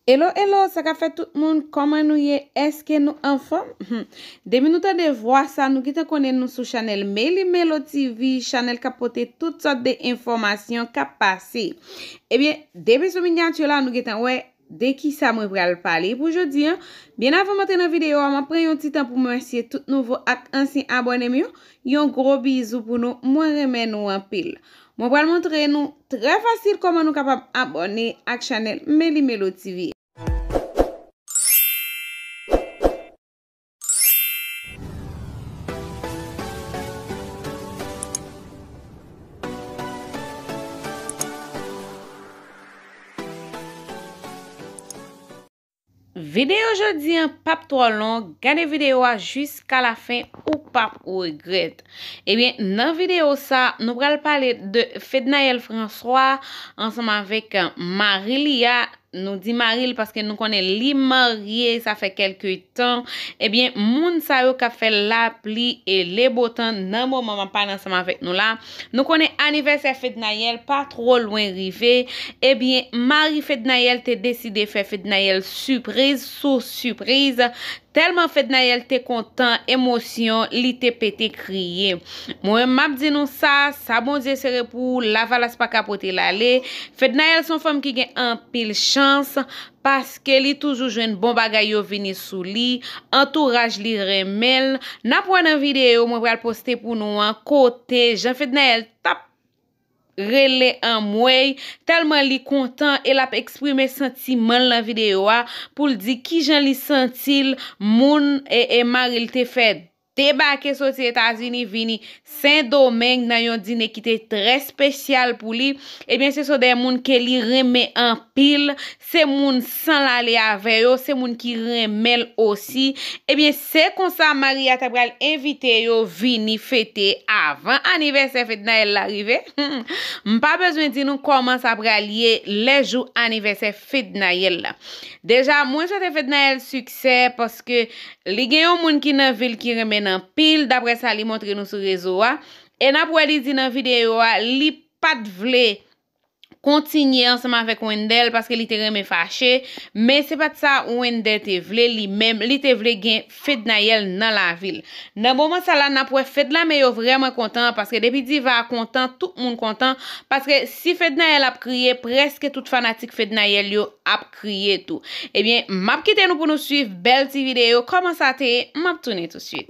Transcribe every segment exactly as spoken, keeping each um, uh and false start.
Hello, hello, sa k ap fèt tout moun? Kòman nou ye? Èske nou anfòm? Hmm. Depi nou tande vwa sa, nou gentan konnen nou sou chanèl Meli Melo T V, chanèl k ap pote tout sòt de enfòmasyon k ap pase. Ebyen, depi sou minyati la, nou gentan wè de kisa mwen pral pale pou jodi a. Byen avan m antre nan videyo a, m ap pran yon ti tan pou m remèsye tout nouvo ak ansyen abòne m yo. Yon gwo bizou pou nou, mwen renmen nou anpil. Mwen pral montre nou trè fasil kòman nou kapab abòne ak chanèl Meli Melo T V. Videyo jodi an p ap twò long, gade videyo a jiska lafen, ou p ap regrèt. Ebyen, nan videyo sa, nou pral pale de Fednaelle François ansanm avèk mari li a. Nou di mari l paske nou konnen li marye, sa fè kèlke tan. Ebyen, moun sa yo k ap fè lapli e lebotan nan moman m ap pale ansanm avèk nou la. Nou konnen anivèsè Fednaelle pa twò lwen rive. Ebyen, mari Fednaelle te deside fè Fednaelle sipriz sou sipriz. Tèlman Fednaelle te kontan, emosyon, li te pete kriye. Mwen, m ap di nou sa, sa Bondye sere pou ou, lavalas pa ka pote l ale. Fednaelle se yon fanm ki gen anpil chans, paske li toujou jwenn bon bagay yo vini sou li, antouraj li renmen l. N ap wè nan videyo mwen pral poste pou nou an, kote jan Fednaelle t ap rele anmwey, tèlman li kontan e l ap eksprime santiman l nan videyo a pou l di kijan li santi l, moun e, e mari l te fè debake soti Etazini vini Sendomeng nan yon dine ki te trè espesyal pou li. Ebyen, se son de moun ke li renmen anpil. Se moun san l ale avè yo, se moun ki renmen l osi. Ebyen, se konsa mari a ta pral envite yo vini fete avan anivèsè Fednaelle la rive. M pa bezwen di nou kòman sa pral ye lè jou anivèsè Fednaelle la. Deja, mwen swete Fednaelle siksè paske li gen yon moun ki nan vi l ki renmen l anpil, daprè sa li montre nou sou rezo a. E n ap wè li di nan videyo a, li pa t vle kontinye ansanm avèk Wendell paske li te renmen fache, men se pa t sa Wendell te vle li menm, li te vle gen Fednaelle nan lavi l. Nan moman sa la, n ap wè Fedlame yo vrèman kontan, paske depi Diva kontan, tout moun kontan, paske si Fednaelle ap kriye, prèske tout fanatik Fednaelle yo ap kriye tou. Ebyen, m ap kite nou pou nou swiv bèl ti videyo, kòman sa te ye, m ap tounen tousuit.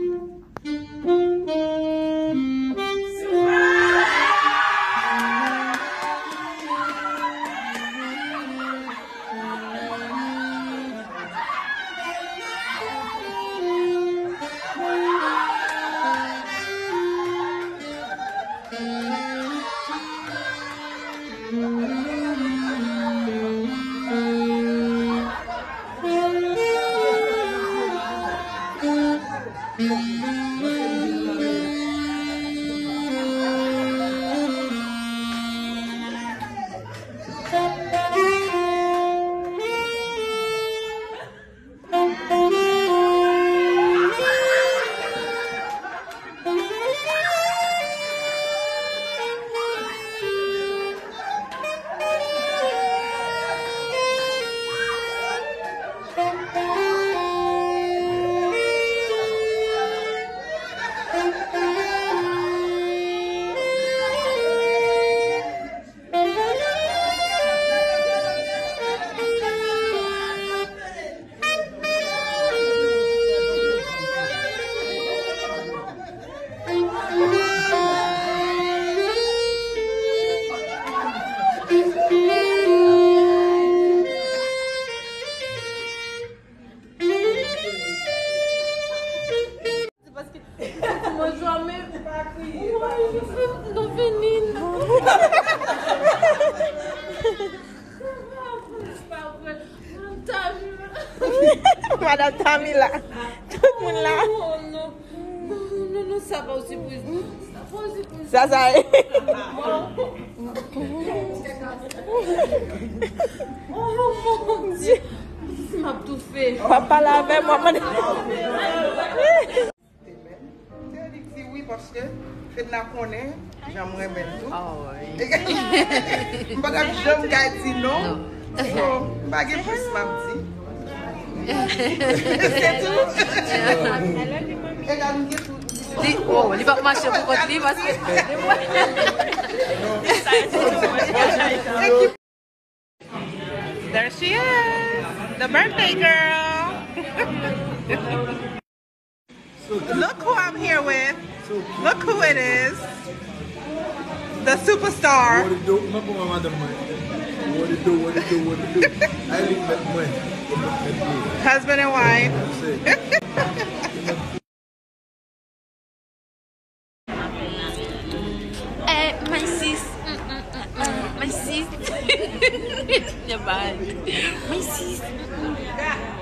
Madanm Tamila. Tout moun la. Non, non, non, non, sa pa yon sipriz. Sa pa yon sipriz. Sa, sa ye. Oh, mon Dye. M ap toufe. W ap pale avè m, w ap mande. Te annik di wi, paske Fedna konnen jan m renmen l tou. M pa t ap janm ka di non. So, Pa gen plis m ap di. Se tou. E la nou gen tout. Li, oh, li p ap mache pou kont li paske. There she is, the birthday girl. Look who I'm here with. Look who it is. The superstar. What it do? Mwen pou mwen madanm mwen. What it do, what it do, what it do? Ay li k mèt mwen. Li k mèt mwen. Husband and wife. That's it. Eh, my sis. Mm, mm, mm, mm. My sis. You're bad. My sis. Mm, mm.